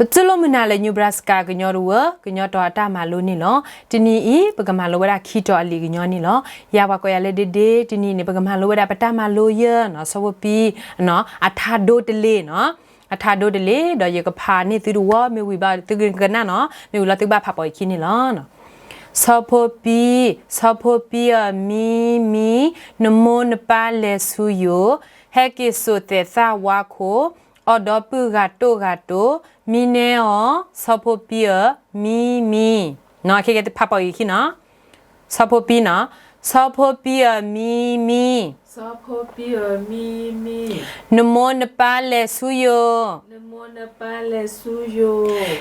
ပတူၢ်လိာ်မုာ်နၤလၢ Nebraska ကညီတဝၢ ကညီတီၤအတၢ်မၤလိန့ၣ်လီၤ. တနံၤအံၤ ပကမၤလိဝဲဒၣ်ခံတီၤအလံာ်ကညီန့ၣ်လီၤ. ယၤပှၤကိးယၤလၢ ဒ့ဒ့, တနံၤအံၤန့ၣ် ပကမၤလိဝဲဒၣ်ပတၢ်မၤလိယဲၢ်နီၤ, ဆီဖိပံ, အထါဒိတလ့ၣ်နီၤ, အထါဒိတလ့ၣ်, ဒီးယကဖးန့ၢ်သုတဝီ မ့ၢ်ဝံၤဘၣ်သုကကနၣ်နီၤ, မ့ၢ်ဝံၤလီၤသုကဘၣ်ဖးပိာ်အခံန့ၣ်လီၤ. ဆီဖိပံ, ဆီဖိပံဧၢ မံမံ, နမိၢ်နပၢ်လဲၤဆူယိာ်, ဟဲက့ၤစိာ်သဲးသၣ်ဝါခိၣ်, အီၣ်ဒီပုၢ်ဂၤတိၢ်ဂၤတိၢ်, မံနဲအီၤ, ဆီဖိပံဧၢ မံမံ. နီၤ, ခဲကဲဖးပိာ်အခံနီၤ. ဆီဖိပံနီၤ, ဆီဖိပံဧၢ မံမံ, နမိၢ်နပၢ်လဲၤဆူယိာ်,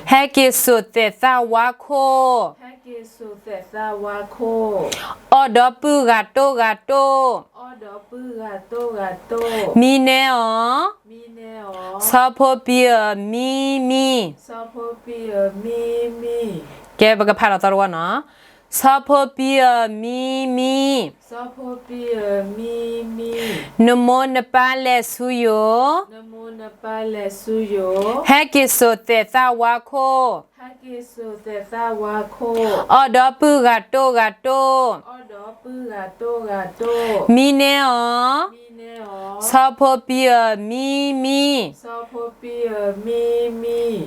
ဟဲက့ၤစိာ်သဲးသၣ်ဝါခိၣ်, အီၣ်ဒီပုၢ်ဂၤတိၢ်ဂၤတိၢ်, မံနဲအီၤ, ဆီဖိပံဧၢ မံမံ. ကဲ ပကဖးဒီးသီတဝီနီၤ. ဆီဖိပံဧၢ မံမံ, နမိၢ်နပၢ်လဲၤဆူယိာ်, ဟဲက့ၤစိာ်သဲးသၣ်ဝါခိၣ်, အီၣ်ဒီပုၢ်ဂၤတိၢ်ဂၤတိၢ်, မံနဲအီၤ, ဆီဖိပံဧၢ မံမံ.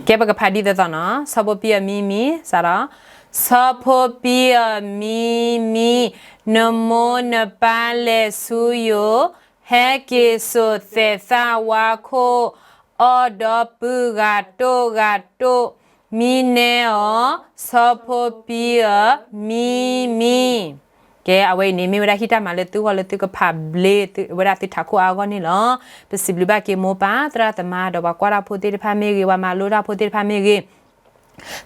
ကဲ ပကဖးဒ်သိးသိးနီၤ. ဆီဖိပံဧၢ မံမံ, စးထီၣ်. ဆီဖိပံဧၢ မံမံ, နမိၢ်နပၢ်လဲၤဆူယိာ်, ဟဲက့ၤစိာ်သဲးသၣ်ဝါခိၣ်, အီၣ်ဒီပုၢ်ဂၤတိၢ်ဂၤတိၢ်, မံနဲအီၤ, ဆီဖိပံဧၢ မံမံ. ကဲ အဝဲအံၤန့ၣ် မ့ၢ်ဝဲဒၣ်ဟံၣ်တၢ်မၤလၢသုဂီၢ်လၢသုကဖးဘျ့ဝဲဒၣ်သုထးခိၣ်အါအဂီၢ်န့ၣ်လီၤ. ပစံးဘျုးဘၣ်က့ၤမိၢ်ပၢ်သရၣ်သမါ ဒီးပှၤကွၢ်တၢ်ဖိသ့ၣ်တဖၣ်မ့ၢ်ဂ့ၤ, ပှၤမၤလိတၢ်ဖိသ့ၣ်တဖၣ်မ့ၢ်ဂ့ၤ,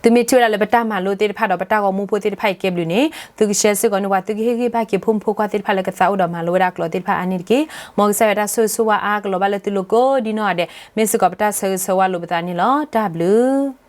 သုမ့ၢ်ထံၣ်ဝဲဒၣ်လၢပတၢ်မၤလိသ့ၣ်တဖၣ်ဒီးပတၢ်ဂီၤမူဖိသ့ၣ်တဖၣ်အံၤကဲဘျုးန့ၣ် သုကshareစ့ၢ်ကီးန့ၢ်ပှၤ, သုကဟ့ၣ်ဂံၢ်ဘၣ်က့ၤဖိမုၣ်ဖိခွါသ့ၣ်တဖၣ်လၢကသးအိၣ်ဒီးမၤလိဝဲဒၣ်ကျိာ်သ့ၣ်တဖၣ်အါန့ၣ်တက့ၢ်. မ်ကစၢ်ယွၤတၢ်ဆိၣ်ဂ့ၤဆိၣ်ဝါအါကလီၤဘၣ်လၢသုလိၤကိးဒ်နီၢ်ဂၤဒဲး, မ့ၢ်စ့ၢ်ကီးပတၢ်ဆၢဂ့ၤဆၢဝါလိာ်ပသးန့ၣ်လီၤ. တၢ်ဘျုး